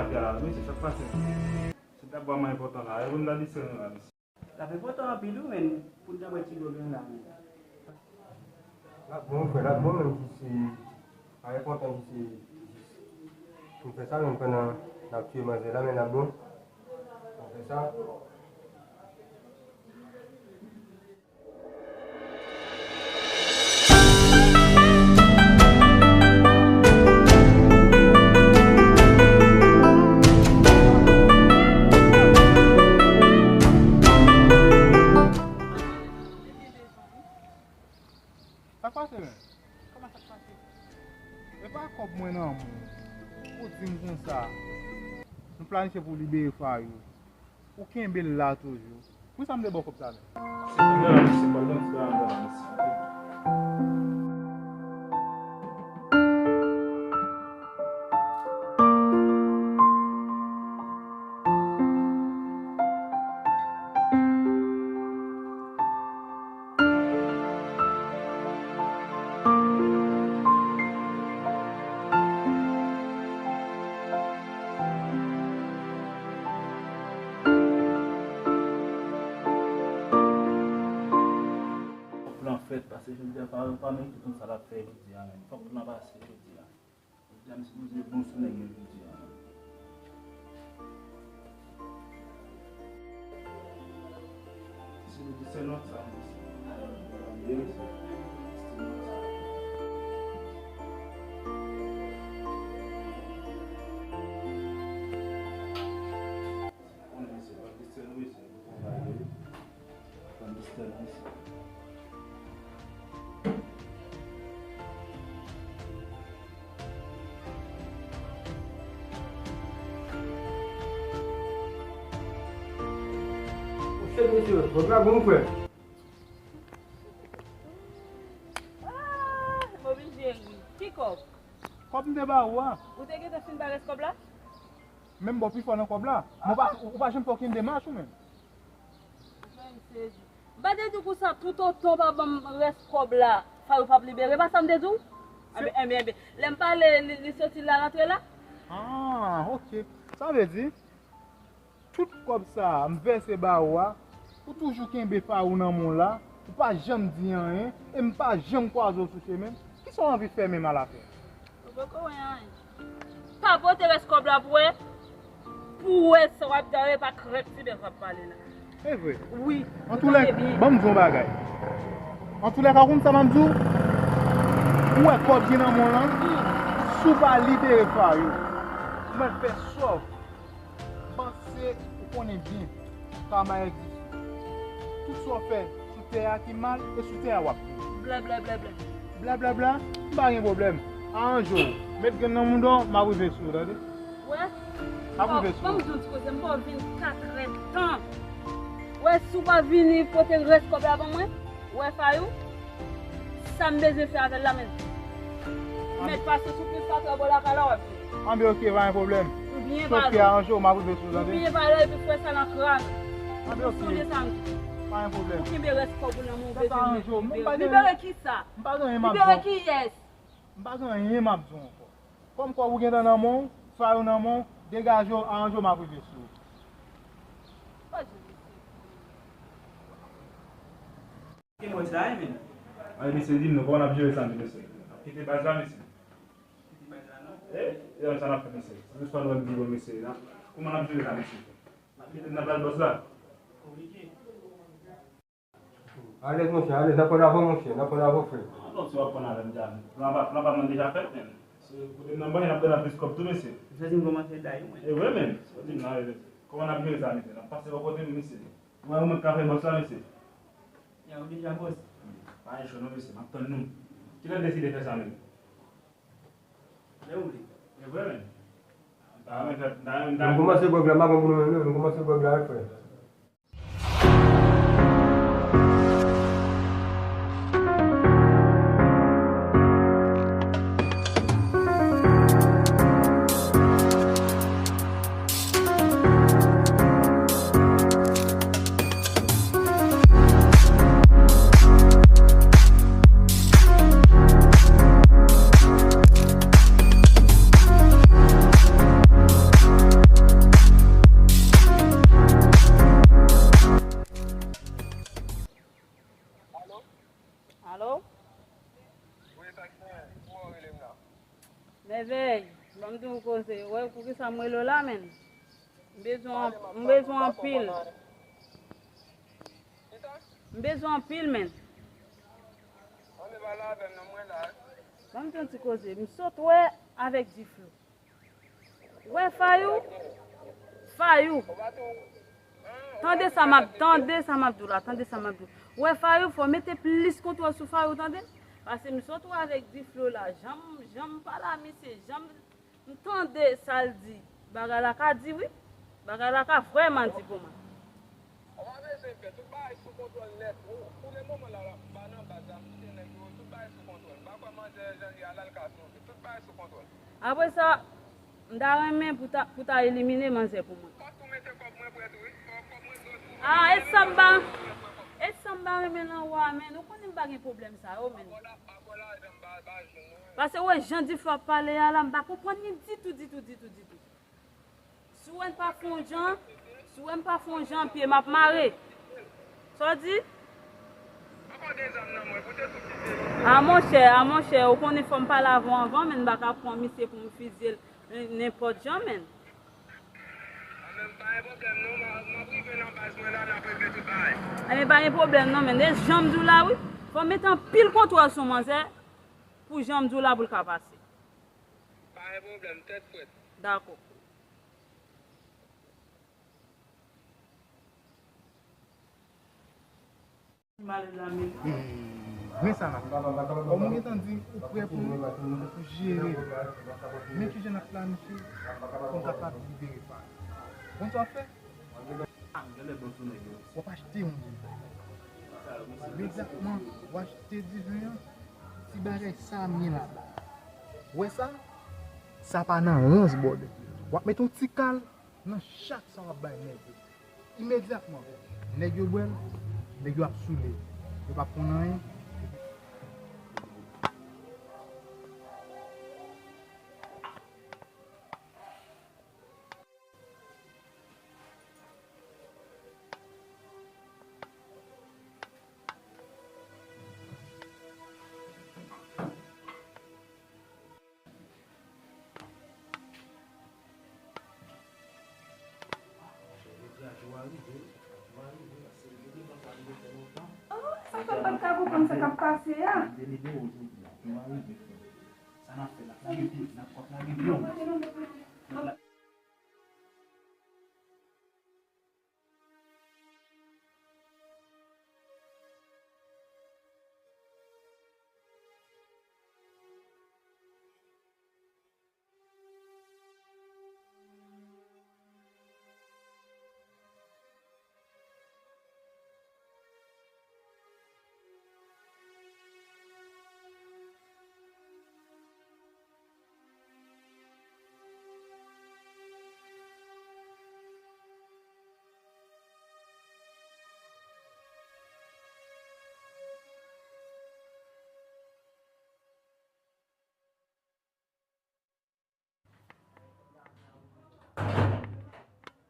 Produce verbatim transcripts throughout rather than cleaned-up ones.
Pati a la, mesye, sa k pase? Se ta bwa mwen enpòtan la. E pou n ta distrè nou la, mesye. L ap enpòtan anpil, wi, men, pou n ta bwè ti dlo nou la, men. L ap bon, frè, l ap bon, menm si se pa enpòtan, si se jis pou n fè sa, men pandan n ap tiye manzè la, men l ap bon. N ap fè sa. Sa k pase, men? Kòman sa k pase? E pa kòb mwen nan men w. Ou di m konsa. Nou planifye pou libere Fayou. Ou kenbe l la toujou. Poukisa m te ba w kòb sa menm? Se kòb la, se kòb la, se kòb la, se kòb la. Fòk plan fèt, paske jodi a pa, pa merite konn sa l ap fè jodi a menm. Fòk plan pase jodi a. Jodi a m sipoze bon sou nèg yo jodi a menm. Se, se nòt sa m di. Yes. Se nòt sa. Konnen se pa Christian, wi, se Shit, mesye, vòt la bon, frè. Ah, m oblije ri. Ki kòb? Kòb m te ba ou a. Ou te gentan fin ba rès kòb la? Menm ba w pi fò nan kòb la. Men ou pa, ou pa janm fè okenn demach ou menm. M sezi. M pa te di w konsa, toutotan w pa ban m rès kòb la, Fayou p ap libere, pa sa m te di w? Enben, enben, enben. Lè m pale, li, li soti la, rantre la? Ah, ok. Sa vle di, tout kòb sa a, m vèse ba ou a, ou toujou kenbe Fayou nan men w la, ou pa janm di anyen, e m pa janm kwaze w sou chemen. Kisa w anvi fè menm alafen? Ou poko wè anyen. Pa pote rès kòb la pou wè, pou wè sa w ap gade pa krèk ti bèf w ap pale la. Se vre? Wi. Antoulèka, ban m di w yon bagay. Antoulèka, ou konn sa m ap di w? Ou wè kòb ki nan men w lan? Si w pa libere Fayou, ou mèt fè sa w vle. Panse ou konnen byen, kama egziste. Tout sa w fè sou tè a ki mal, e sou tè a w ap mouri. Blablabla. Blablabla, m pa gen pwoblèm. Aranje w. Met grenn nan mouda w, m ap rive sou ou, tande? Wè? M ap rive sou ou. Ban m di w ti koze, m ba w vennkat è tan. Wè, si w pa vini pote rès kòb la ban mwen, wè Fayou, sa m bezwen fè avè l la, men. Mèt pase sou pil fatra bò lakay la, w ap jwenn. Anben, ok, pa gen pwoblèm. Ou byen pale. Sofia, aranje w, m ap rive sou ou, tande? Ou byen pale, epi fè sa nan kran. Anben, ok. Ou sonje sa m di w. Pa gen pwoblèm. Ou kenbe rès kòb ou nan men w, ou bezwen libere. Libere kisa? M pa gen anyen m ap di w. Libere kiyès? M pa gen anyen m ap di w ankò. Kòm kòb ou gentan nan men w, Fayou nan men w, degaje w, aranje w, m ap rive sou ou. Ki mwen sa, wi, men. Ay, mesye, di m non, kòman n ap jere sa, mesye? N ap kite baz la, mesye. Kite baz la, non? E, e, sa n ap fè, mesye. Se jis fò nou wè biwo, mesye, la. Kòman n ap jere sa, mesye? N ap kite n ap al bòs la. Konplike. Alèz, monchè, alèz. N ap pran avè w, monchè. N ap pran avè w, frè. Atann, si w ap pran avè m, dja. Plan pa, plan pa m nan deja fèt, men. Se kote m nan bank, n ap pran plis kòb tou, mesye. Jezi m kòmanse daye, mwen. E vre, men. Sa w di m nan, e, kòman n ap jere sa, mesye? N ap pase bò kote m, mesye. Mwen, ou menm k ap fè bòs la, mesye. Ya, ou deja bòs. Pa gen cho non, mesye, m ap tann nou. Kilè n deside fè sa menm? Lè ou vle. E vre menm. M ta renmen fè, m ta renmen, m ta renmen. Nou kòmanse gwòg la, m pa konn pou nou menm non, nou kòmanse gwòg la, wi, frè. Sa m rele w la, menn. M bezwen, m bezwen anpil. M bezwen anpil, menn. Ban m di yon ti koze. M sot wè avèk Diflo. Wè Fayou? Fayou. Tande sa m ap, tande sa m ap di w la, tande sa m ap di w. Wè Fayou, fò mete plis kontwòl sou Fayou, tande? Paske m sot wè avèk Diflo la, jan m, jan m pale a misye, jan m, m tande sa l di. Bagay la ka di wi. Bagay la ka vrèman di pou mwen. Ou pa bezwen pè, tout bagay sou kontwòl nèt. Ou, pou le moman la, la, m pa nan baz la, m kite nèg yo, tout bagay sou kontwòl. M pa kwè manzè jan li a la, l ka sonje. Tout bagay sou kontwòl. Apre sa, m ta renmen pou ta, pou ta elimine manzè pou mwen. Fòk ou mete kòb mwen prèt wi. Fò kòb mwen prèt wi. Ah, e sa m pa, e sa m pa renmen nan ou a, menn. Ou konnen m pa gen pwoblèm sa yo, menn. Paske wè jan Diflo ap pale a la, m pa konprann li ditou, ditou, ditou, ditou. Si w wè m pa fè yon jan, si w wè m pa fè yon jan, pye m ap mare. Sa w di? A monchè, a monchè, ou konnen fò m pale avè w anvan, men m pa ka pran misye pou m fizye l nenpòt jan, menn. Ebyen, pa gen pwoblèm non, menn. E jan m di w la, wi. Fò m mete anpil kontwòl sou manzè pou jan m di w la pou l ka pase. Pa gen pwoblèm, tèt frèt. Dakò. Men sa la. Kòm ou gentan di ou prè pou, pou jere. Men kijan n ap planifye pou n kapab libere pa. Konn sa w ap fè? W ap achte yon diven. Imedyatman, w achte diven an, ti bagay sa a m gen ladan. W wè sa? Sa pa nan rans, brother. W ap mete yon ti kal nan chak sa w ap bay nèg yo. Imedyatman, nèg yo bwè l, nèg yo ap soule. Yo p ap konn anyen. Oh, sa fè m pa t ka konprann sa k ap pase a. Sa n ap fè la, n ap lage pye, n ap lage pye.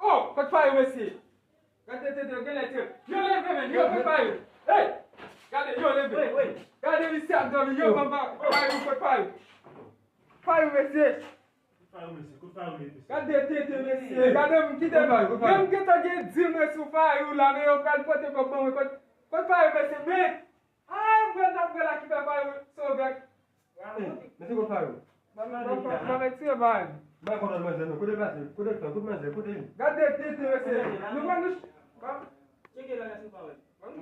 Oh, kot Fayou, mesye? Gade tete, tete, genlè tye. Yo leve, men, yo, kot Fayou? Hey! Gade, yo leve. Gade misye ap dòmi, yo, banm pa, Fayou, kot Fayou? Fayou, mesye. Gade tete, mesye. Gade m kite. Men m gentan gen di m sou Fayou la, men yo pral pote kòb ban mwen. Kot, kot Fayou, mesye? Men, ah, m pral t ap pral la ki fè Fayou sovè. Mesye, kot Fayou? Ban m, ban m, ban m, ban m retire bay. Bay kontwòl manzè, non. Kote l pase? Kote l fè? Kote manzè? Kote li? Gade tete, mesye. Nou pral nou. Tcheke la, mesye, pa wè. M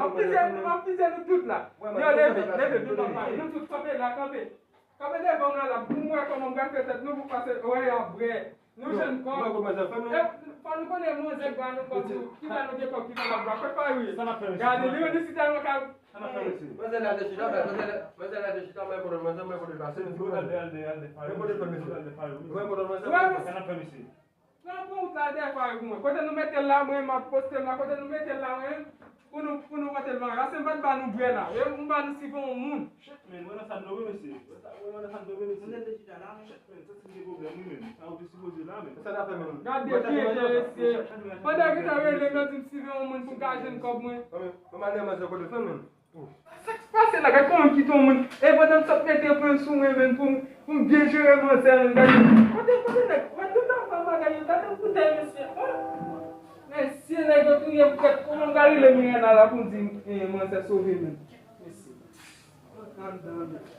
ap fize, m ap fize nou tout la. Yo, leve, leve, vin nan pay. Nou tout kanpe la, kanpe. Kanpe devan m la, la, pou m wè kòman m pral fè tèt nou, pou pase, wè, y ap vre. Nou jwenn kòb. E, fò nou konnen manzè ba nou kòb tou. Ki ba nou gen kòb, ki ba n ap ba. Kot Fayou ye? Gade, li menm li si tèlman kal. Manzè la te chita, manzè la, manzè la te chita, mwen kote, manzè, mwen kote l pase. Mwen kote l fè, mesye. Mwen kote l fè, manzè. Pran wout la dèyè Fayou pou mwen. Kote nou mete l la, mwen, m ap poste m la. Kote nou mete l la, mwen, pou nou, pou nou pote l ban. Paske m pa t ba nou bwè la. E m ba nou sive yon moun. Shit, men, mwen nan sa m tonbe, mesye. Mwen nan sa m tonbe, mesye. Shit, men, santi m gen pwoblèm, wi, men. Sa ou te sipoze la, men. Sa n ap fè, men. Gade pye, mesye. Pandan ki ta rele m nan di m sive yon moun pou m ka jwenn kòb mwen. Mwen, mwen, mwen, mwen, mwen, kote fè, men. Sa k pase la? Gad kòman m kite yon moun. E pandan m sot mete pwen sou mwen menm pou m, pou m byen jere manzè menm. Gade, kote, kote nèg? Gade tout anfan bagay yo. Gade koutèy mesye. Oh! Mesye, nèg yo touye m frèt. Kòman m ka rele Mirena la pou m di, eh, manzè sove menm? Mesye. Antre anndan menm.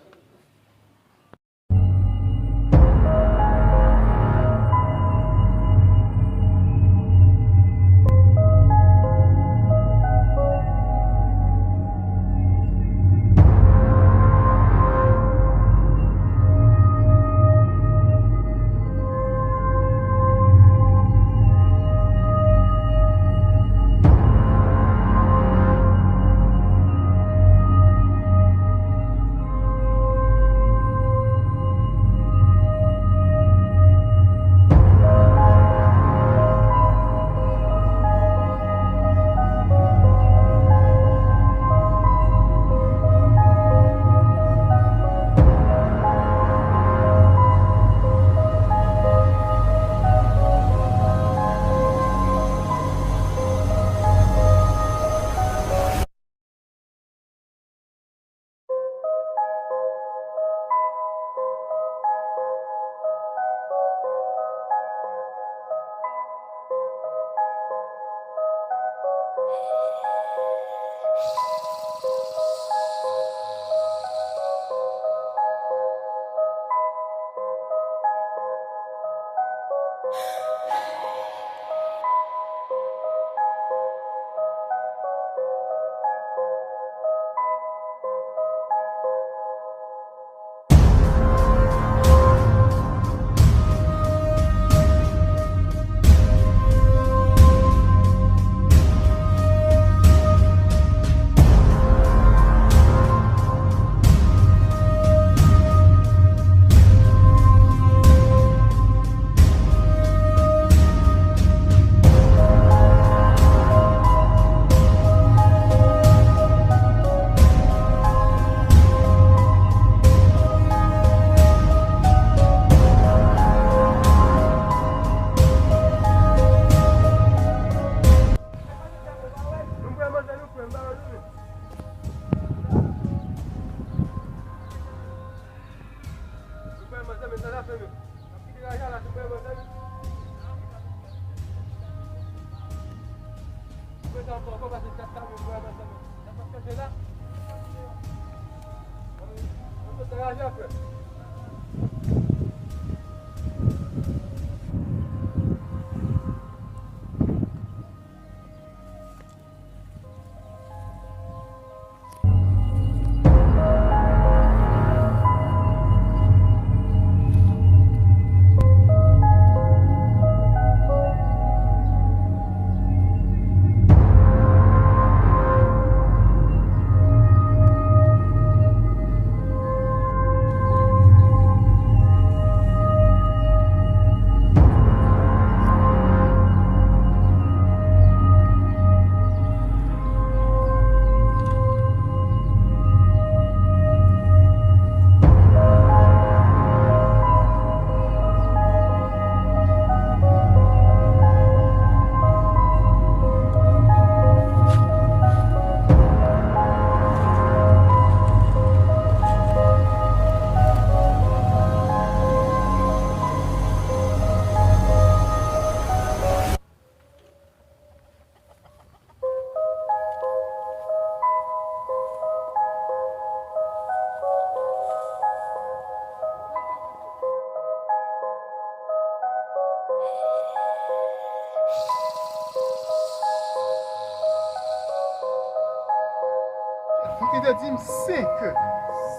Fouki te di m senk è.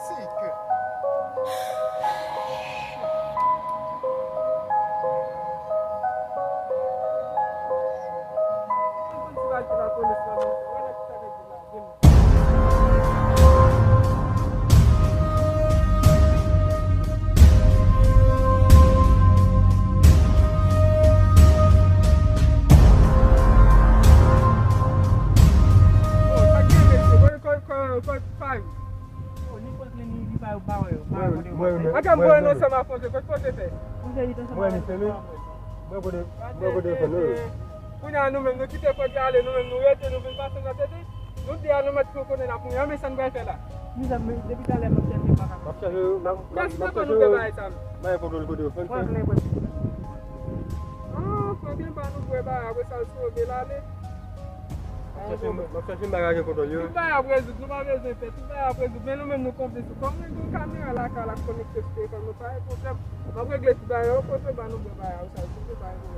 Senk è. Atann, m voye nou ansanm a Fonse. Kot Fonse fè? Mwen, misye, wi. Mwen kote, mwen kote fè nou. Kounye a nou menm, nou kite Fonse ale, nou menm, nou rete, nou vin pase nan tete. Nou de a nou mèt konnen n ap mouri. An, men sa n pral fè la? Mezanmi, depi talè m ap chèche baka. M ap chèche, m ap, m ap, m ap chèche. Kèlkeswa nou fè bagay sa m. Mwen kote l kote yo, fè l fè. Ah, pran byen pa nou bwè bagay, apre sa l sove l ale. M ap chèche, m ap chèche bagay kote l yo. Tout bagay ap rezoud, nou pa bezwen pè, tout bagay ap rezoud. Men nou menm nou konplis. Kòm nou gen kamera lakay la k konekte sou telefòn nou, pa gen pwoblèm. M ap regle tout bagay yo, kote ba nou bwè bagay, apre sa l sove bagay.